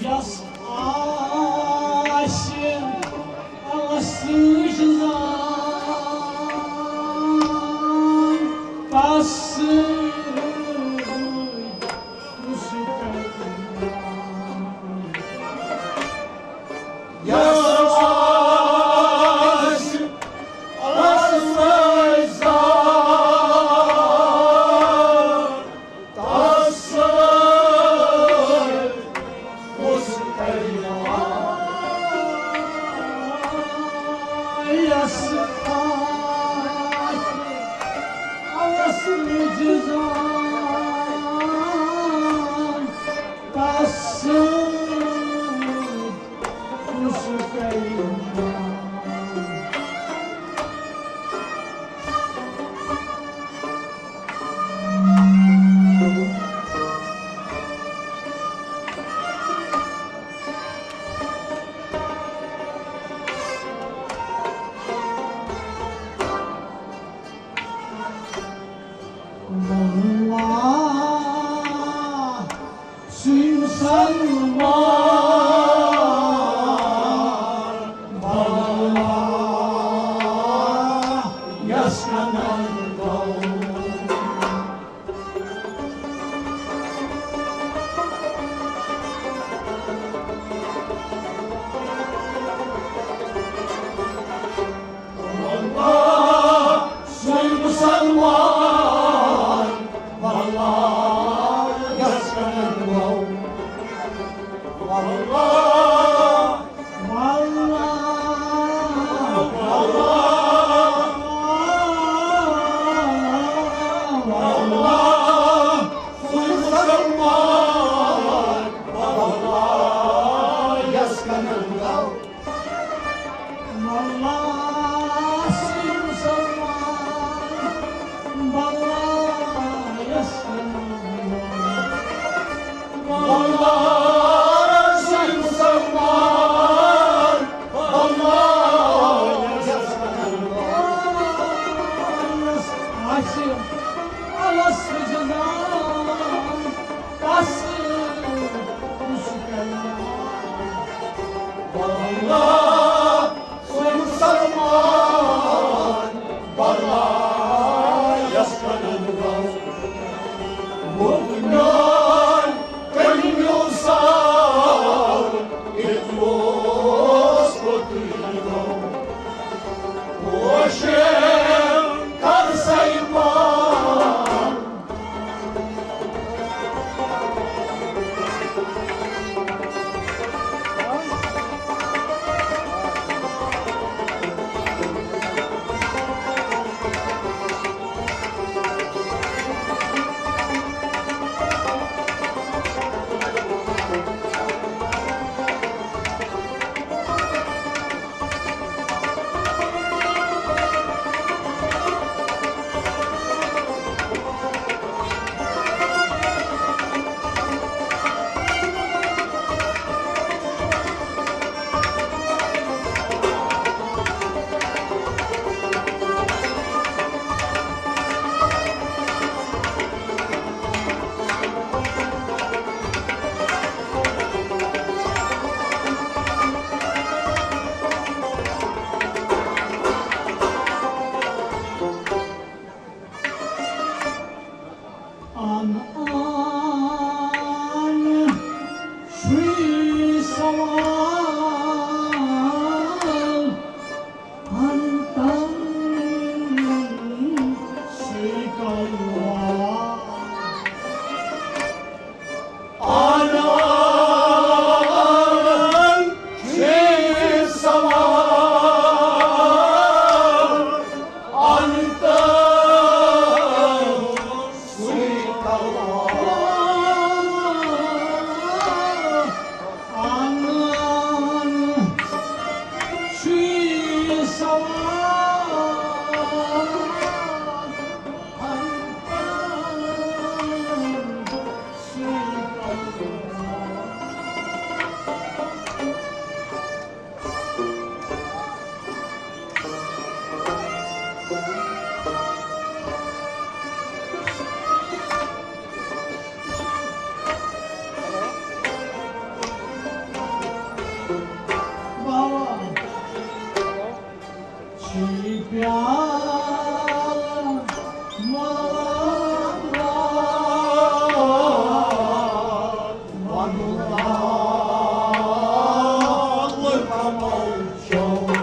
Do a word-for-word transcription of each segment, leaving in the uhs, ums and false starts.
یس آسہِ الس سٕنٛز زان، تس سۭتۍ کُس کرِ یس آسہِ الس سٕنٛز زان، تس سۭتۍ کُس کرِ یار؟ یس آسہِ الس نِج زان، تس سۭتۍ کُس کرِ یار؟ واللہ سُے مُسلمان، واللہ یس کنن گوٚو۔ واللہ سُے مُسلمان، واللہ یس کنن گوٚو۔ واللہ، واللہ، واللہ، واللہ سُے مُسلمان، واللہ یس کنن گوٚو۔ واللہ سُے مُسلمان، واللہ یس کنن گوٚو۔ واللہ سُے مُسلمان، واللہ یس کنن گوٚو۔ یس آسہِ الس سٕنٛز زان، تس کُس کرِ یار؟ واللہ سُے مُسلمان، واللہ یس کنن گوٚو۔ ووت میون کٔمِیو سال، ییٚتہِ اوس کوٚتُے گوٚو۔ کوشِش کر سا یہِ پان۔ پیالہٕ ملال، وَنہٕ لال کمل چوٚن۔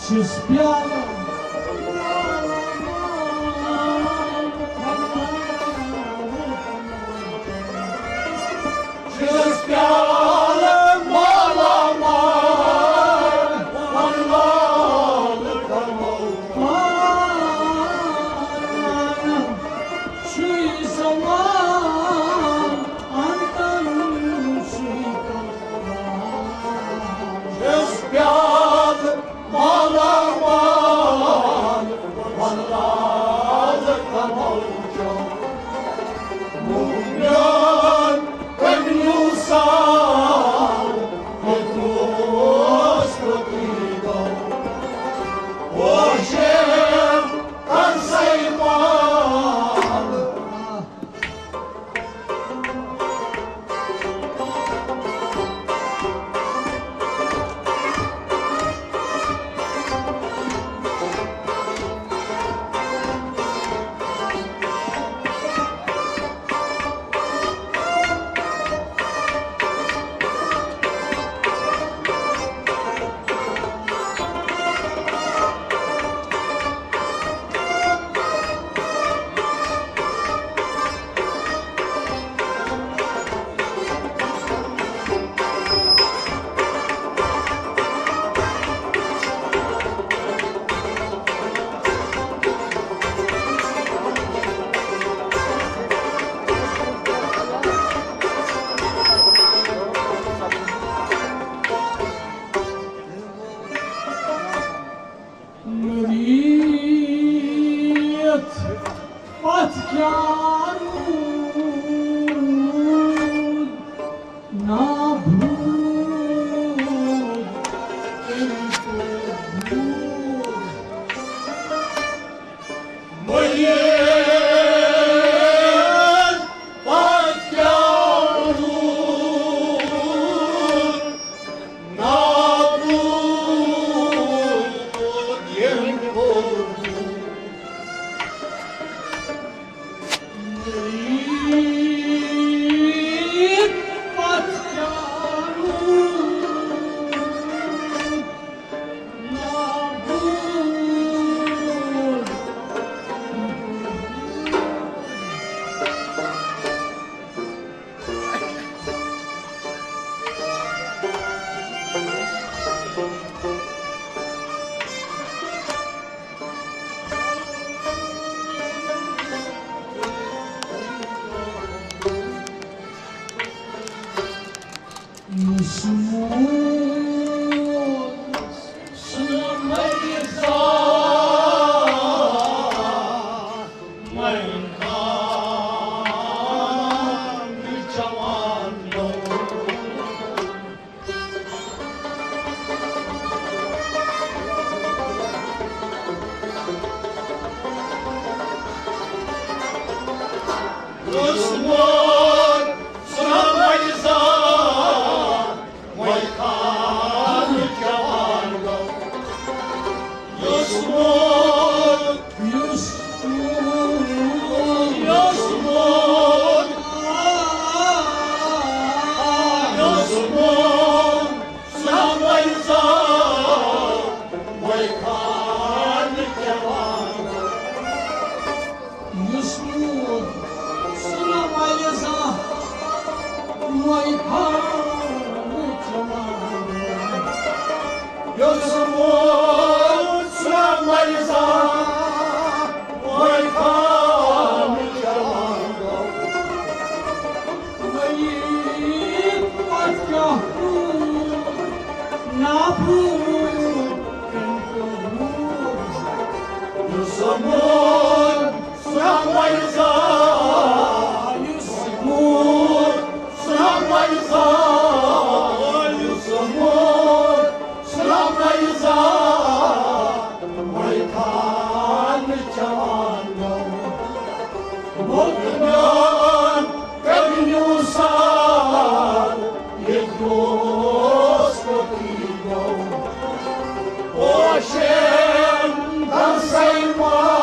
چھِس پیالہٕ۔ چھِس پیالہٕ مالا مال، مال کمل۔ چھُے زمان انتن چھُے کمل۔ چھِس پیالہٕ مالا مال، وَلال کمل چوٚن۔ مومِیُن کٔنِو سال، ییٚتہِ اوس رقیٖبو۔ پوشے ترسے مال۔ مٔرِتھ پتھ کیٛاہ روٗد؟ نابوٗد تٔمۍ کوٚر دوٗر۔ مٔرِتھ پتھ کیٛاہ روٗد؟ نابود ییٚمۍ کوٚر۔ مٔرِتھ پتھ کیٛاہ روٗد؟ نابود۔ یُس موت سُہ مَرِ زانٛہہ، وۄنۍ خان چلان گوٚو۔ وۄنۍ پتہٕ کیٛاہ روٗد، نابوٗد کٔمۍ کوٚر روٗد؟ یُس موت سُہ مَرِ زانٛہہ، یُس موت سُہ مَرِ زانٛہہ، یُس موت سُہ مَرِ زانٛہہ، وۄنۍ خان چلان گوٚو۔ ووت میون کٔرِو سار، ییٚتہِ اوس پوٚتُے گوٚو۔ پوشن دسے مال۔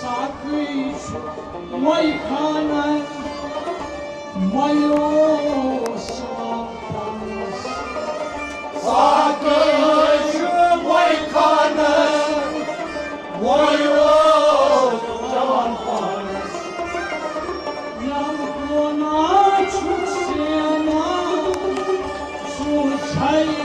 ساقی چھُ وۄنۍ خانس، وۄنۍ اوس چلان پانس۔ ساقی چھُ وۄنۍ خانس، وۄنۍ اوس چلان پانس۔ یَم قوناغ چھُکھ سیمان، سُہ چھَے۔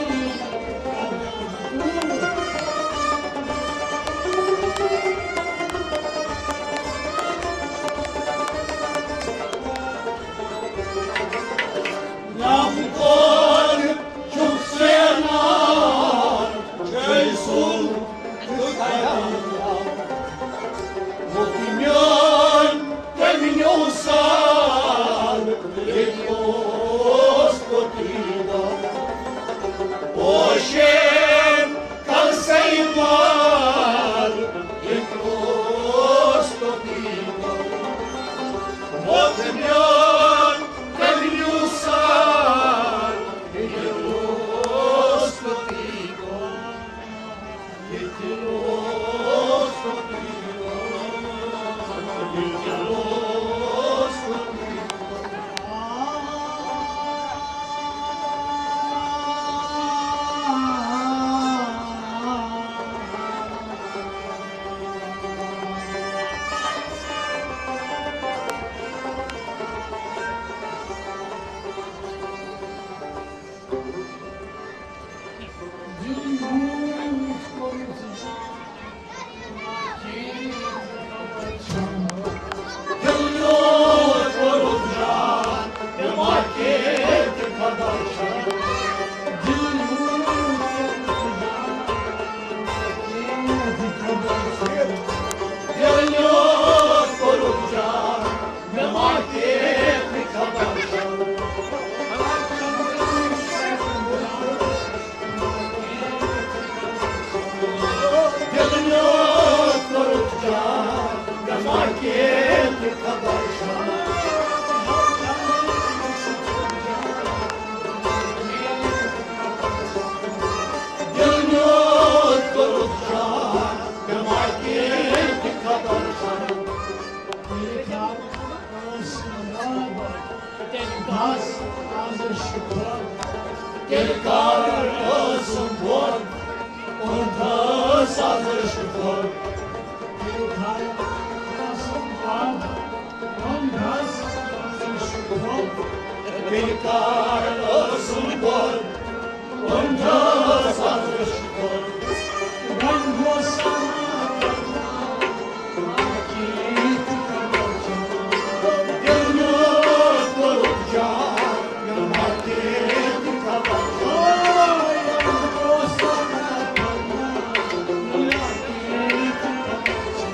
تیٚلہِ کر ٲسٕم دۄد، وۄنۍ ٲس از رِشتہٕ کوٚر۔ وۄنۍ گوٚو سَنا پَرواے، مےٚ ما کینٛہہ تہِ خبر چھِ۔ دِل میون کوٚرُکھ جان، مےٚ ما کینٛہہ تہِ خبر چھِ۔ وۄنۍ گوٚو سَنا پَرواے، مےٚ ما کینٛہہ تہِ خبر چھِ۔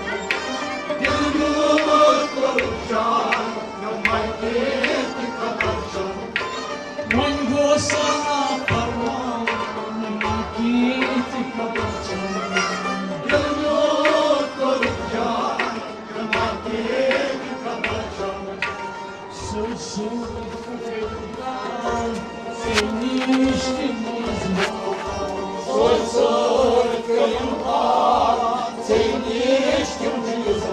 دِل میون کوٚرُکھ جان، مےٚ ما کینٛہہ تہِ خبر چھِ۔ وۄنۍ گوٚو سَنا پَرواے، مےٚ ما کینٛہہ تہِ خبر چھِ۔ دِل میون کوٚرُکھ جان، مےٚ ما کینٛہہ تہِ خبر چھِ۔ سُہ، سُہ، ژےٚ نِش تہِ منٛز سُہ، سُہ، ژےٚ نِش تہِ منٛز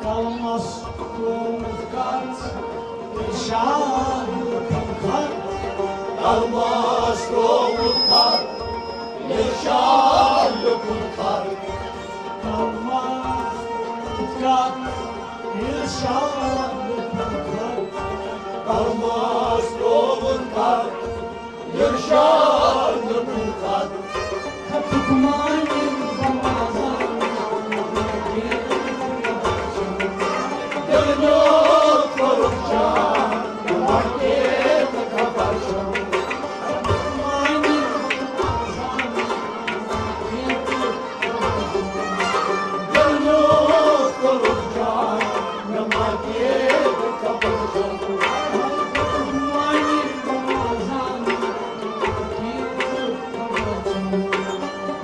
کلمس ترٛووُتھ کتھ، ارشاد لُکن خط۔ کلمس ترٛووُتھ کتھ، ارشاد لُکن خط۔ کلمس ترٛووُتھ کتھ، ارشاد لُکن خط۔ کلمس ترٛووُتھ کتھ، ارشاد لُکن خط۔ خطُک معنی بناوان۔ دِل میون کوٚرُکھ جان، مےٚ ما کینٛہہ تہِ خبر چھِ۔ خطُک معنی بناوان۔ دِل میون کوٚرُکھ جان، مےٚ ما کینٛہہ تہِ خبر چھِ۔ خطُک معنی بناوان۔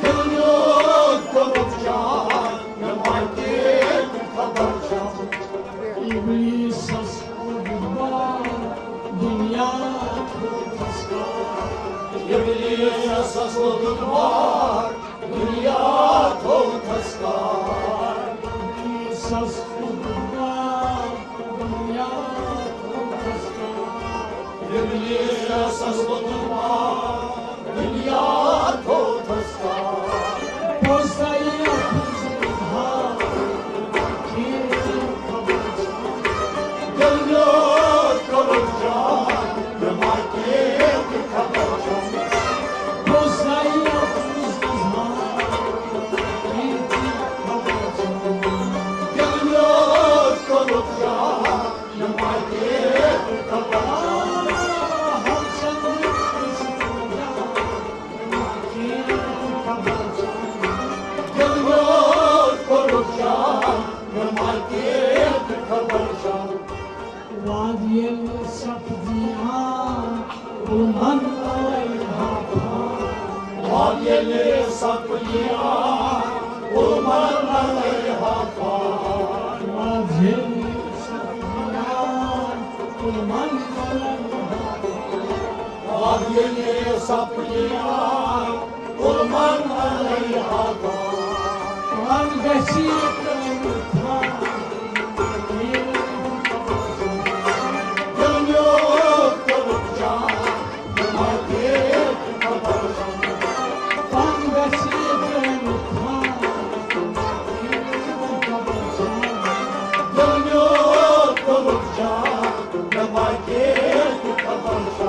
دِل میون کوٚرُکھ جان، مےٚ ما کینٛہہ تہِ خبر چھِ۔ ابلیسس کوٚر بار، دُنیا تھوٚو تھس کار۔ ابلیسس کوٚر بار، دُنیا تھوٚو تھس کار۔ ابلیسس کوٚر بار، دُنیا تھوٚو تھس کار۔ ابلیسس کوٚر بار، دُنیا تھوٚو تھس کار۔ پوٚز تۄہہِ اَتھ منٛز اظہار، کینٛہہ تہِ خبر چھا؟ دِل میون کوٚرُکھ جان، مےٚ ما کینٛہہ تہِ خبر چھا؟ پوٚز تۄہہِ اَتھ منٛز اظہار، کینٛہہ تہِ خبر چھا؟ دِل میون کوٚرُکھ جان، مےٚ ما کینٛہہ تہِ خبر چھا؟ دِل میون کوٚرُکھ جان، مےٚ ما کینٛہہ تہِ خبر چھا۔ وعدٕ ییٚلہِ سپدی عام، کُلمن علیہا فان۔ وعدٕ ییٚلہِ سپدی عام، کُلمن علیہا فان۔ وعدٕ ییٚلہِ سپدی عام، کُلمن علیہا فان۔ وعدٕ ییٚلہِ سپدی عام، کُلمن علیہا فان۔ وۄنۍ گژھِ یہِ قٲیِم تھاوُن۔ دِل میون کوٚرُکھ جان، مےٚ ما کینٛہہ تہِ خبر چھا۔ وۄنۍ گژھِ یہِ قٲیِم تھاوُن۔ دِل میون کوٚرُکھ جان، مےٚ ما کینٛہہ تہِ خبر چھا۔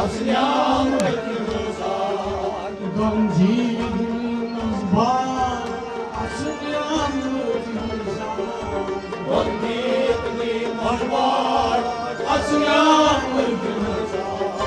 اصلیان وکیل صاحب۔ گنجی دل مزبار اصلیان وکیل صاحب۔ گنجی دل مزبار اصلیان وکیل صاحب۔